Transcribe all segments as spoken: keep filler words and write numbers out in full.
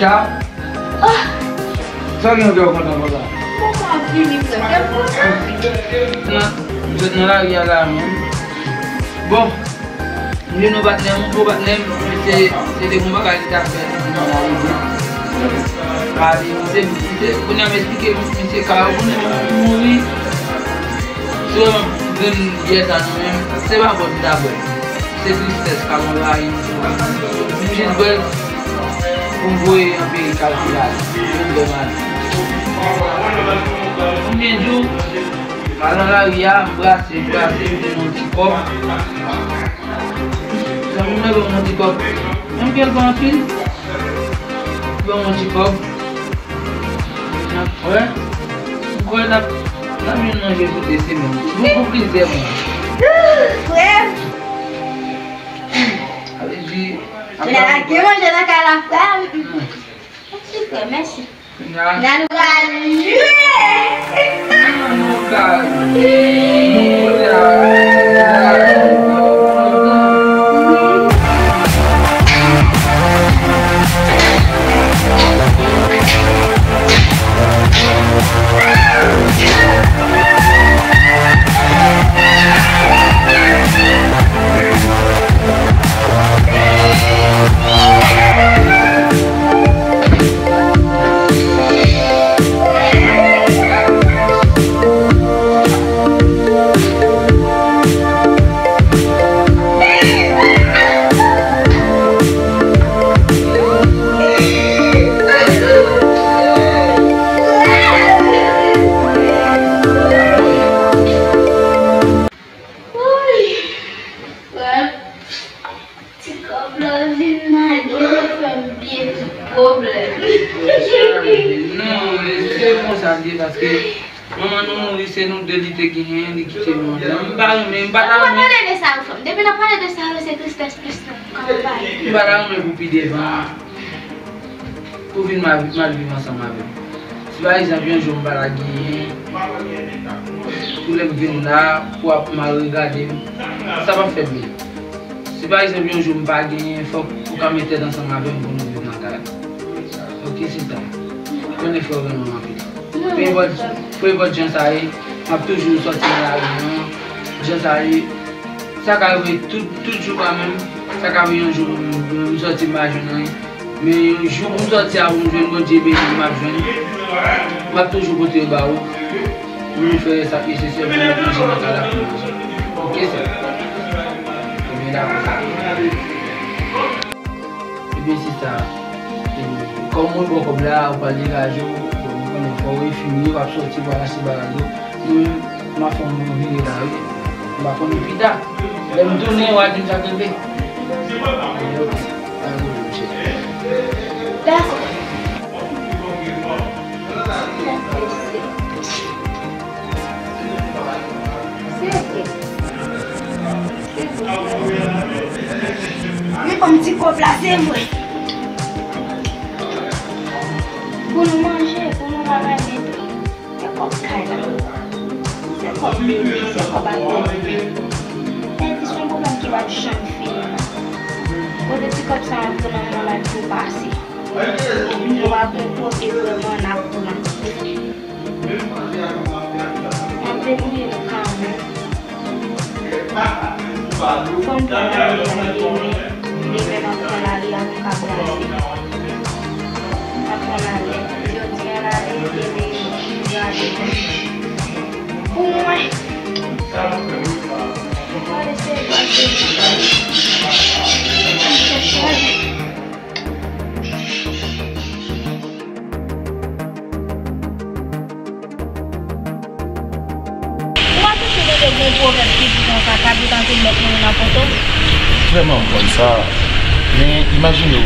Sa? Sa gen kè w kontan konsa? Kòman w ap vini frè m konsa? Nan, m sot nan lari a la menm. Bon, m jwenn yon patnè m, yon patnè m, misye, se de bon bagay li ta fè nan lari a. Pale, misye, misye, kounye a m esplike misye ka, kounye a m mouri. Si w wè m ap jwenn byè sa nan men m, se pa bòt m ta bwè. Se tristès k ap anvayi m. M jis bwè l pou m voye anpil kalkil ale. Pou m fè mal. Konbyen jou, m al nan lari a, m brase, m brase, m jwenn yon ti kòb. Zanmi m nan ban m yon ti kòb. Yon byè l pa anpil. Ban m yon ti kòb. N ap wè. M kwè n ap, n ap jwenn manje pou de semèn. Pou, pou plizyè mwa. Frè m! Sa vle di, gen manje nan kay la, frè m. Mèsi, frè, mèsi. N a, n a nou ka lye. N a nou ka lye. Ti kòb la vin lage, li fè m byen pwoblèm. Non, men se konsa l ye, paske manman nou mouri, se nou de li te genyen, li kite nou anndan. M pa renmen, m pa ta renmen. Pale de sa, frè m. Depi n ap pale de sa, se tristès plis nan kò m pale. M pa ta renmen pou pi devan. Pou vin mal, mal viv ansanm avè m. Si pa egzanp, yon jou m pa ta genyen, pou lè m vin la, pou w ap mal regade m, sa p ap fè byen. Si pa egzanp, yon jou m pa genyen, fòk ou ka met tèt ansanm avè m pou nou viv nan kay la. Oke, sista. Konnen frè w renmen w anpil. Pe enpòt, pe enpòt jan sa ye, m ap toujou sòti nan lari an. Jan sa ye, sa ka rive tout, tout jou kanmenm. Sa ka rive yon jou m, m sòti m pa jwenn anyen. Men yon jou pou m sòti a pou m jwenn Bondye beni m ap jwenn. M ap toujou pote yo ba ou. Pou nou fè sa k nesesè pou nou manje nan kay la pou manje. Oke, sè? Ebyen, dakò. Ebyen, sista, e, kòm mwen ba w kòb la, ou pral degaje w, bon, m konnen fò w refini, w ap sòti, w al achte bagay yo. Mwen menm, m ap fè yon vire la, wi. M pa konnen pita. Lè m tounen, w a di m sa k rive. Ebyen, oke. Pa gen pwoblèm, cheri. Dakò. Se oke. Li ban m ti kòb la, se vre. Pou nou manje, pou nou lave men tou. Se kòb kay la. Se kòb bebe, se kòb a bebe. Sa vle di se yon pwoblèm ki p ap janm fini, non. Kote ti kòb sa a ap pran nan men w la, tou pase. Yo pa konn kote vrèman n ap pran. M ap debouye m kanmenm. Fò m pran lari a demen. Demen m ap pran lari a pou m ka brase. M ap pran lari a. Jodi a lari, demen m ap brase. Pou mwen. Mwen eseye brase. Mwen chèche. Ou pa touche tande gon pwovèb ki di konsa, kabrit antre mèt mouri nan poto? Vrèman, m konn sa. Men, imajine w,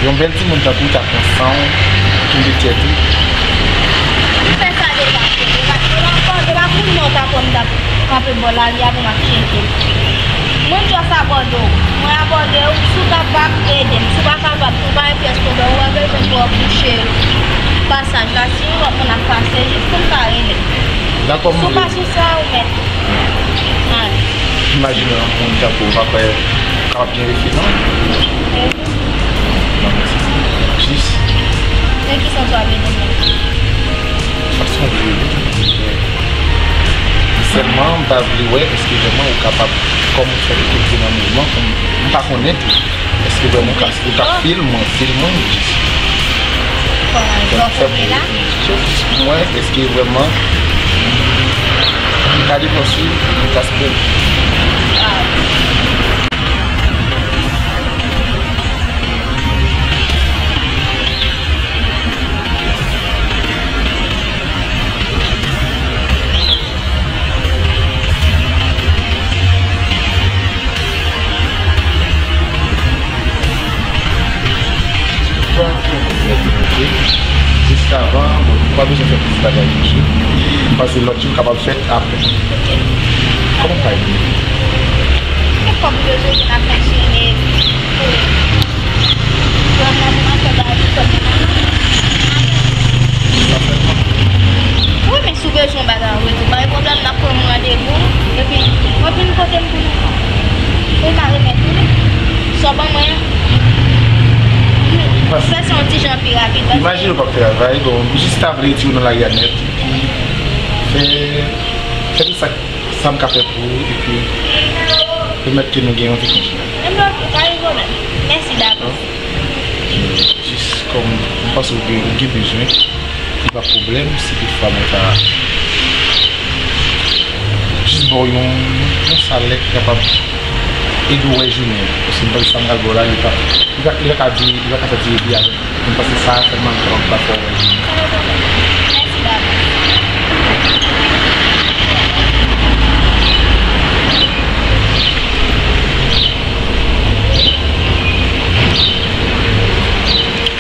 yon bèl timoun tankou w ta pran san w, tonbe tèt ou. M fè sa deja, frè. E pa, e pa, e pa pou non ta pran m t ap kanpe bò lari a pou m ap tcheke. Mwen jis abòde w. Mwen abòde w. Si w kapab, ede m. Si w pa kapab tou, pa gen pyès pwoblèm. Ou wè bezwen pou w ap bouche pasaj la. Si yon lòt moun ap pase, jis pou m ka rele. Dakò, m vle. Si w pa sou sa, ou mèt. Al. Imajine yon moun tankou w pa kwè kapab gen refi, non? Non, mèsi. Si Nan ki sans w ap ede mwen? M ap sonje wi. Sèlman, m pa vle wè èske vrèman ou kapab, kòm ou fè kote nan mouvman, kòm m pa konnen tou. Èske vrèman ou ka, ou ka fil mwen, fil mwen jis. Kòman, jan w fè m la? Jis pou mwen, èske vrèman m ka depanse, m ka spend? Ah. Jiskavan, bon, ou pa bezwen fè plis bagay, monchè. Paske lòt jou kapab fèt apre. Kòman w ka ede m? Kòb yo soti nan fè chene pou pran nan pou mwen fè bagay pou kòb yo nan men. Wi, men si w bezwen bagay an retou, pa gen pwoblèm, n ap pran yon randevou, epi w ap vin kote m pou nou. Ou ka remèt tou, wi. Sa w ban mwen an, fè sa yon ti jan pi rapid, paske imajine w p ap travay, bon, m jis ta vle retire w nan lari a nèt, epi fè, fè tout sa, sa m ka fè pou ou, epi pèmèt ke nou gen yon vi konjinal. Enben, ok, pa gen pwoblèm. Mèsi davans. Jis kòm m panse w gen, ou gen bezwen, li pa pwoblèm, si toutfwa mwen ta jis ba w yon, yon salè ki kapab ede w wè jounen an. Paske m panse sa m pral ba w la, li pa, li pa, li pa ka di, li pa ka fè di epi avèk. M panse sa sèlman ki kapab ba fè w wè jounen an. Mèsi davans.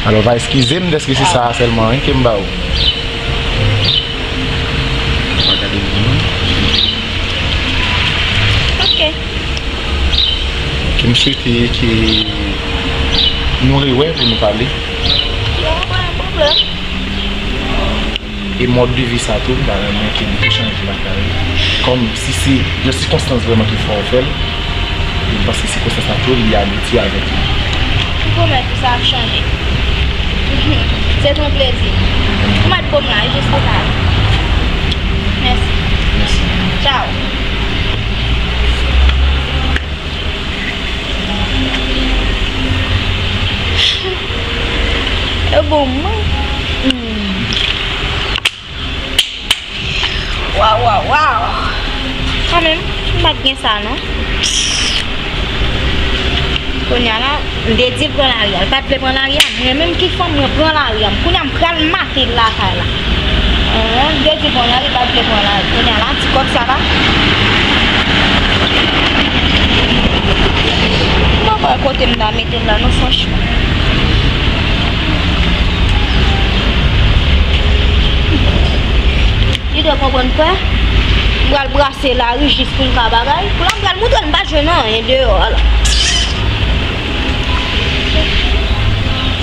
Alò, va eskize m dèske se sa a sèlman, wi, ke m ba ou. Va gade pou mwen. Ok. Ke m swete ke nou rewè pou nou pale. Yo, pa gen pwoblèm. E mòd de vi sa tou, m ta renmen ke nou te chanje lakay. Kòm si se yon sikonstans vrèman ki fè w fè l, e m panse sikonstans la tou, li abitye avèk li. M pwomèt ou sa ap chanje. Se yon plezi. Ou mèt bon m la, jis pou sa. Mèsi. Mèsi. Tchaw. E bon, mwen. Hmm. Waw, waw, waw. Kanmenm, m pa t gen sa, non. Kounye a la, m te di l pran lari a. L pa t vle pran lari a. Mwen menm ki fanm, mwen pran lari a. Kounye a, m pral make l lakay la. An, m te di l pran lari, l pa t vle pran lari. Kounye a la, ti kòb sa la. M pa wè kote m ta mete l la, non, franchman. Li dwe konprann kwè m pral brase lari jis pou l ka bagay. Pou la m pral moutre l m pa jwenn anyen deyò a la.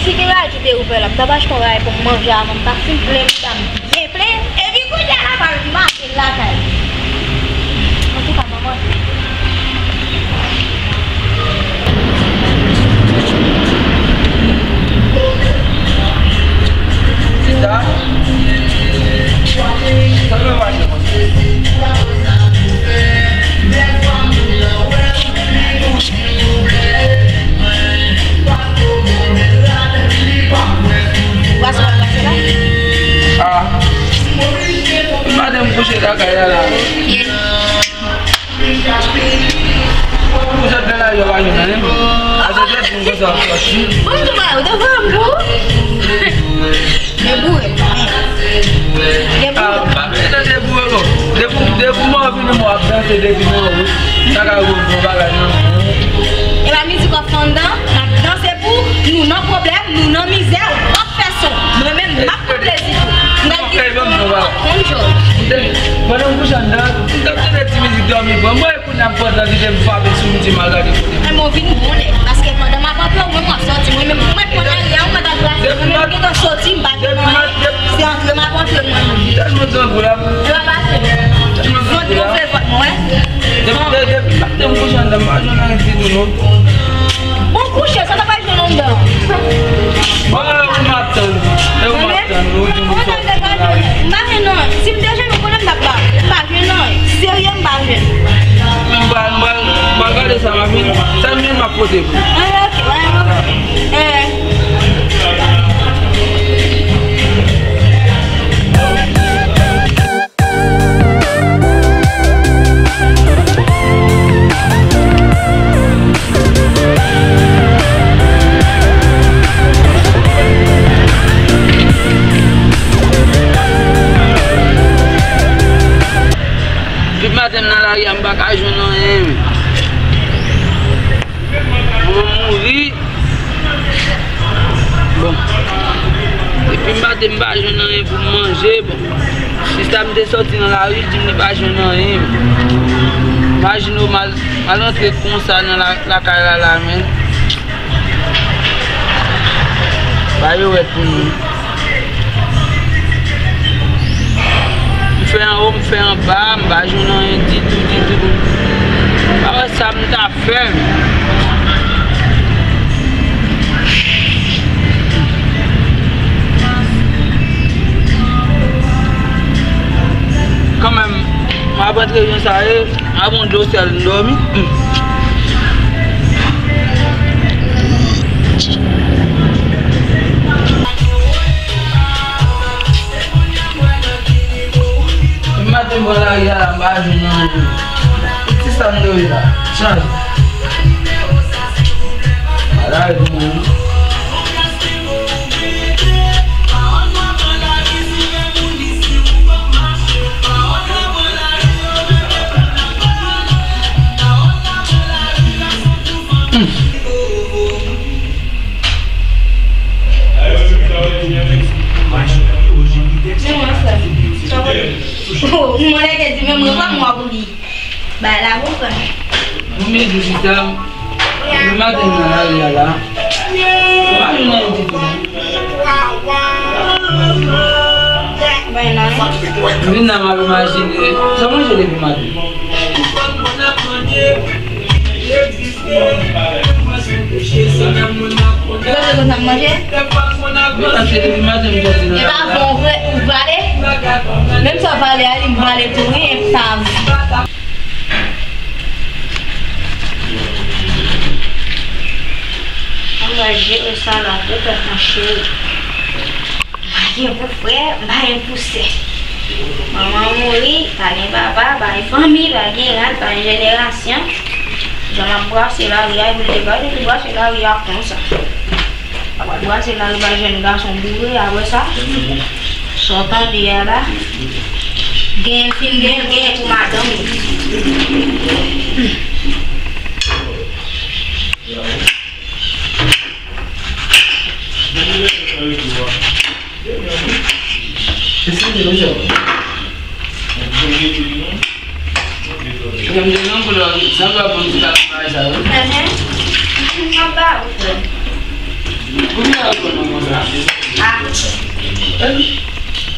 Si gen radyo te ouvè la, m t ap achte yon bagay pou m manje avan m pati. M plen, m ta byen plen. Epi kounye a la, m al make l lakay. Antouka, manman. Tita, sa nou mache konsa? Ou pa sot pase la? Ah. Maten m kouche lakay la la. Pou sot nan lari a pa jwenn anyen. Ase jodi m konsa ap sòti. Bon, m tou ba ou te vre m pou. Deboure. Deboure. Ah, pa bezwen deboure non. Depi, depi m anvi nou mwen ap danse depi nan wout. Sa ka yon bon bagay non. E pa mizik w ap fè anndan, n ap danse pou nou nan pwoblèm, nou nan mizè, w ap fè son. Mwen menm, m ap pran plezi tou. M ap di, m ap konn jòj. Pandan m kouche anndan, m t ap tande ti mizik dòmi pran mwen. Kounye a m pran tan kite m frape sou m di m al gade kote m. Ay, mwen vin konnen, paske pandan m ap antre, ou menm w ap sòti. Mwen menm, mwen mèt pran lari a, ou mèt al brase. Mwen menm, m gentan sòti, m pa gen anyen. Se antre m ap antre mwen menm. Tèlman grangou la. E pa pase. Vant mwen fè vant mwen, wè. Depi, depi maten m kouche anndan, m pa jwenn anyen ditou non. Bon, kouche, sa ta pral jwenn anndan. Bon, ou m ap tann. E ou Depi maten m nan lari a, m pa ka jwenn anyen. Manman m mouri. Bon. Depi maten m pa jwenn anyen pou m manje. Bon. Sista m te sòti nan lari, li di m li pa jwenn anyen. Imajine w, m al, m al antre konsa nan la, lakay la, la, men. Ba yo wè pou nou. M fè anwo, m fè anba, m pa jwenn anyen ditou, ditou. Pa wè sa m ta fè. Kanmenm, m ap antre jan sa ye. A bon, dlo sèl m dòmi. Maten m pran lari a la, m pa jwenn anyen. Ti sa m dwe la. Chanje. Ala e pou mwen. Mwen lè ke di menm mwen pa mwen pou li. Bay la pou fè. Mwen mezi sista. Depi maten nan lari a la. Mwen pa jwenn anyen ditou non. Bay nan. M vin la m ap imajine. Sa w manje depi maten? Ou panse konsa m manje? Wi, paske depi maten m sòti nan. E pa bon vre, ou vale? Menm sa w vale a, li m vale tou, wi, e sa. Anmwey, jere sa la, wi, tèt mwen cheri. M pa gen pou frè, m pa gen pou sè. Manman mouri, pa gen papa, pa gen fanmi, pa gen rad, pa gen jenerasyon. Jan m ap brase lari a, epi l te gade, li brase lari a konsa. Apre l brase lari bay jèn gason boure, apre sa, sa w tande a la, genyen fin genyen, genyen pou madanm ou. Jan m te nan boul la, sa va bon ti bagay sa yo. Enhen. M ap ba ou, frè. Pou ki sa yo konn nan konsa? Ah.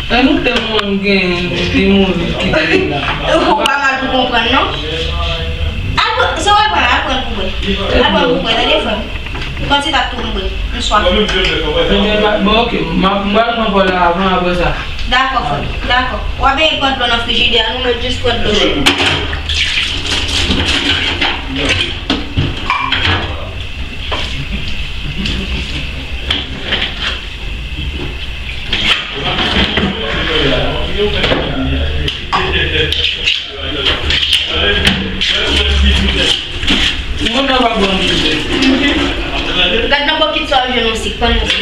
E nou te mwen m gen li mouri kite li la. Ou pa mal pou konprann non. Al pran, se w al pran, al pran pou mwen. Al pran pou mwen, tande frè m. Kontinye ap tou m bwè. M swaf. Ebyen, bon, ok. M ap, m pral pran vòl la avan, apre sa. Dakò, frè m. Dakò. W ap veye pran dlo nan frijidè a, nou mèt jis pran dlo cho. Mwen nan pa bon dite. Gad nan bokit sa w jwenn yon sik, pran yon sik.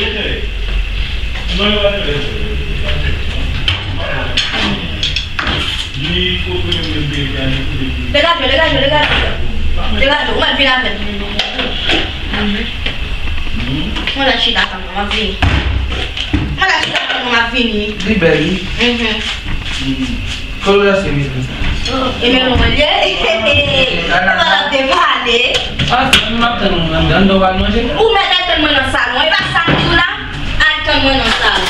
Degaje w, degaje w, degaje w. Degaje w, ou mèt vin avè m. Mwen la chita tann mwen, m ap vini. Mwen la chita tann mwen, m ap vini. Li bèl, wi. Mhm. Kòlè se mezon sa. Oh, e men mwen lye. Ala. Ala te pale. Ah, se mwen m ap tann mwen anndan, anndan w al manje. Ou mèt al tann mwen nan salon. E pa sa m di w la? Al tann mwen nan salon.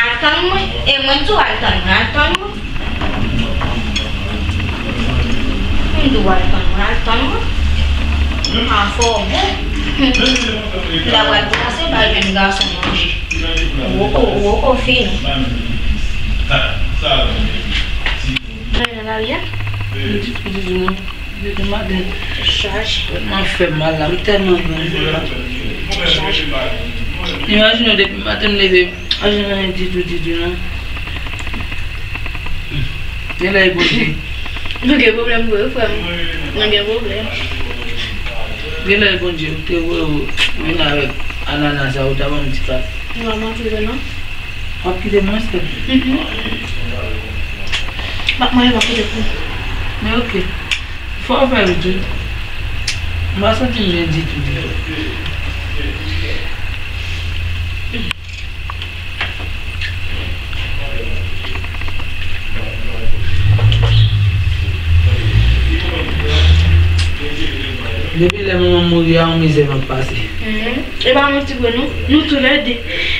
Al tann mwen. E mwen tou al tann mwen. Al tann mwen. M di w al tann mwen, al tann mwen. Anfòm. M ta pral brase bay jèn gason manje. Ou poko, ou poko fini. Mwen nan lari a. Yo di pou di di mwen. Depi maten. Chaj. Tèt mwen fè mal la, m tèlman pran kou la. Chaj. Imajine w depi maten m leve. Pa janm anyen ditou, ditou, non. Genlè e Bondye. Nou gen pwoblèm vre, wi, frè m. Nou gen pwoblèm. Genlè e Bondye, ou te wè ou vin avèk anana sa, ou ta ban m ti pat. Nou pa manti vre, non? W ap kite mwen, sè? Mhm. M ap manje, m ap pote pou. Men oke. Fò w fè l tou. M pa santi m byen ditou, ditou. Depi lè manman m mouri a, yon mizè m ap pase. Mhm. E pa manti vre non. Nou toulède.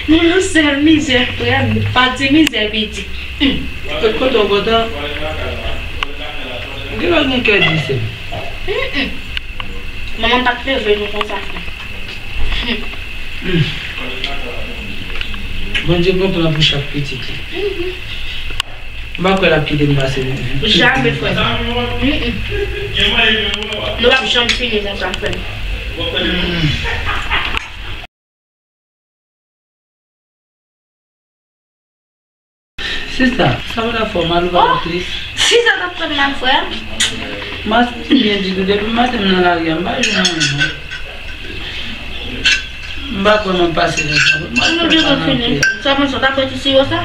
Nou nan sèl mizè, frè m. Pa di mizè, piti. Hmm. Kot kote w kontan? Gen lè w gen kè di, sè m. Mm-mm. Manman pa t leve nou konsa, frè. Hmm. Bondye gen plan pou chak pitit li. Mhm. M pa kwè l ap kite m pase menm. Jamè, frè. Mm-mm. Nou p ap janm fini konsa, frè. Mm. Sista, sa pa t ap fè w mal ou pa t ap tris? Si sa t ap fè m mal, frè. M pa santi m byen ditou. Depi maten m nan lari a, m pa jwenn anyen non. M pa kwè m ap pase konsa. M ap fè pa nan pye. Sa panse w ta pran ti siwo sa?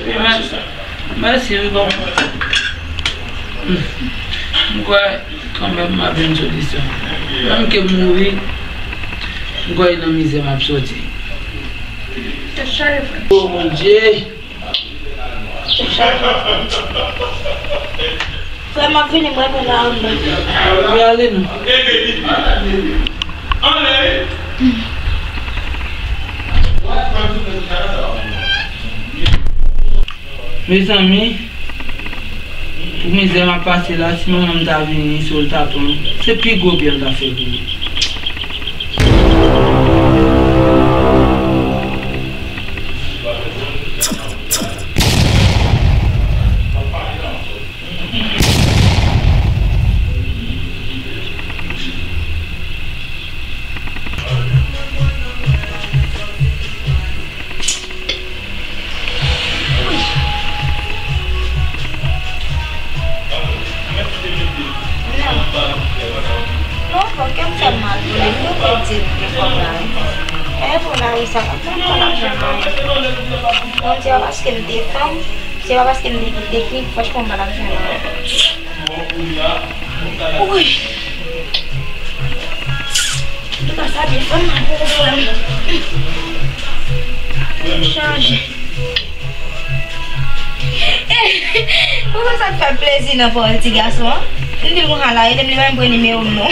Wi, mèsi. Mèsi, wi, bon. M kwè kanmenm m ap jwenn solisyon. Menm ke m mouri, m kwè e nan mizè m ap soti. Tèt chaje, frè. O Bondye! Tèt chaje. Frè, m ap vini, m reponn la anndan. Wi, ale non. Mezanmi, pou mizè m ap pase la, si manman m ta vini, si w ta pran, se pi gwo byen l ta fè pou mwen. Non, non, fò kè m fè m mal pou li, m te di l pou kòb la wi. E pou la wi, sa pa fè m pa l ap janm anyen. Bondye, pa paske m te fanm, se pa paske m te gen teknik, franchman, m pa t ap janm anyen. Wi. Antouka, sa byen fè m mal pou ou, frè m. Tèt chaje. Ou konn sa k fè plezi nan pawòl ti gason an? M di l konsa la, rele m, li pa menm pran nimewo m non.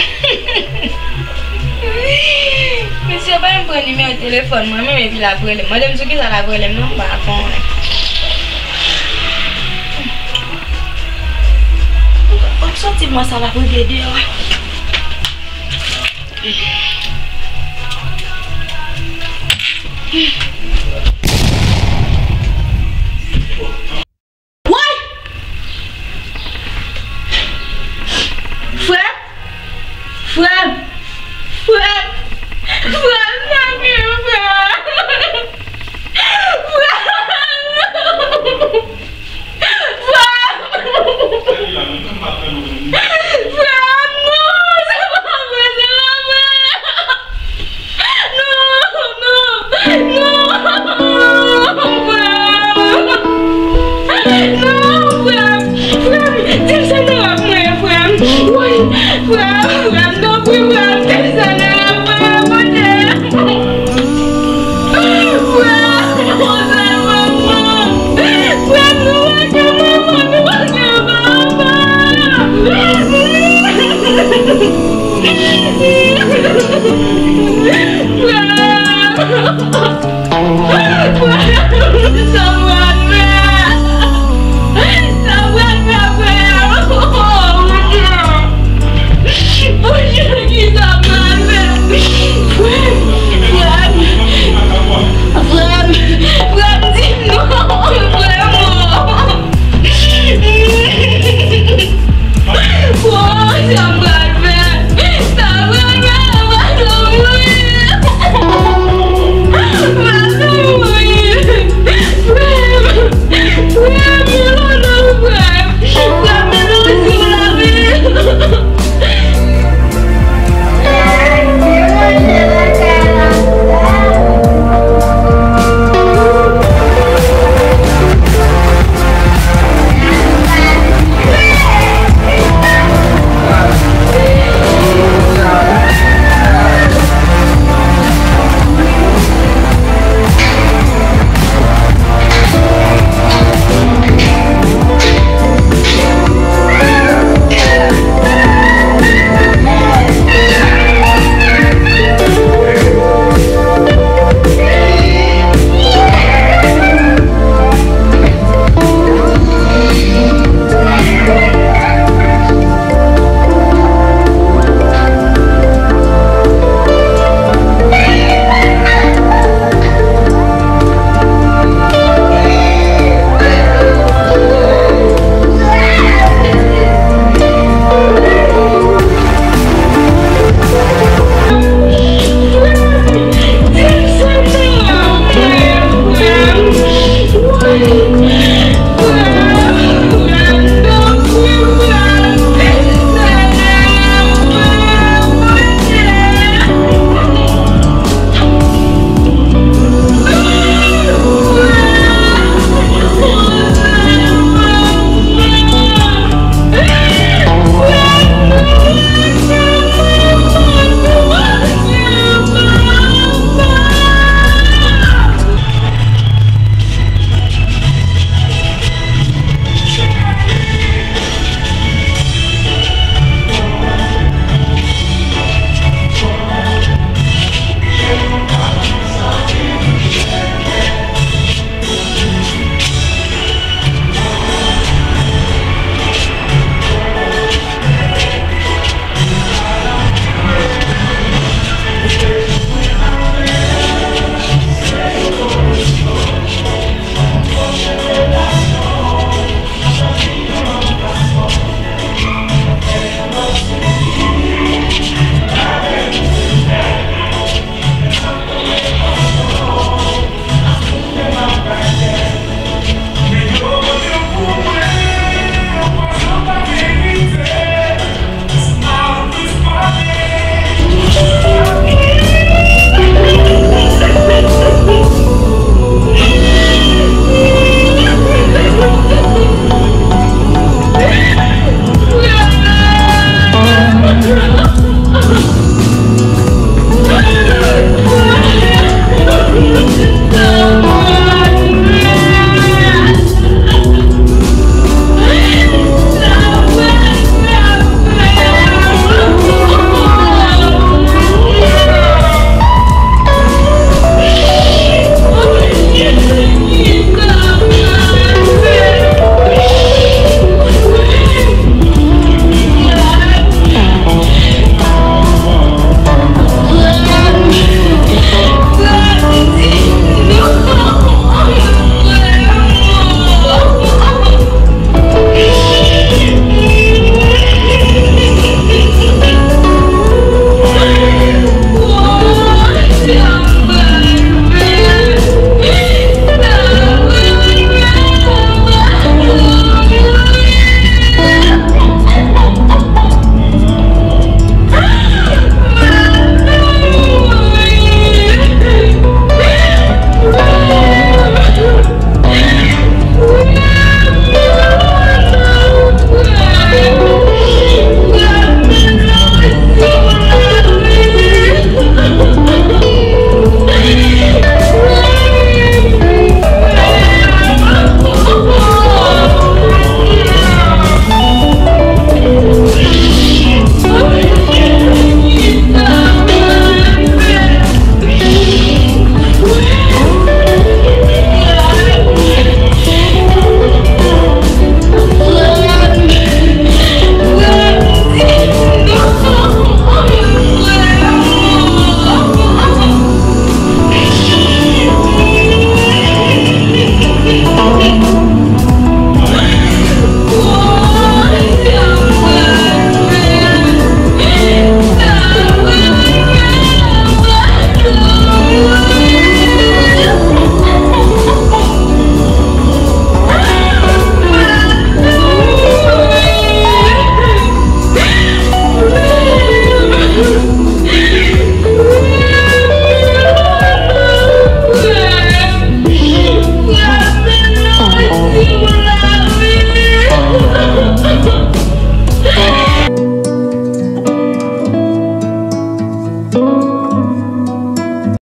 Mesye pa menm pran nimewo telefòn mwen menm, epi l ap rele m. Mande m sou kisa l ap rele m non, m pa konnen. Ou, ou soti mwen sa l ap regle deyò a.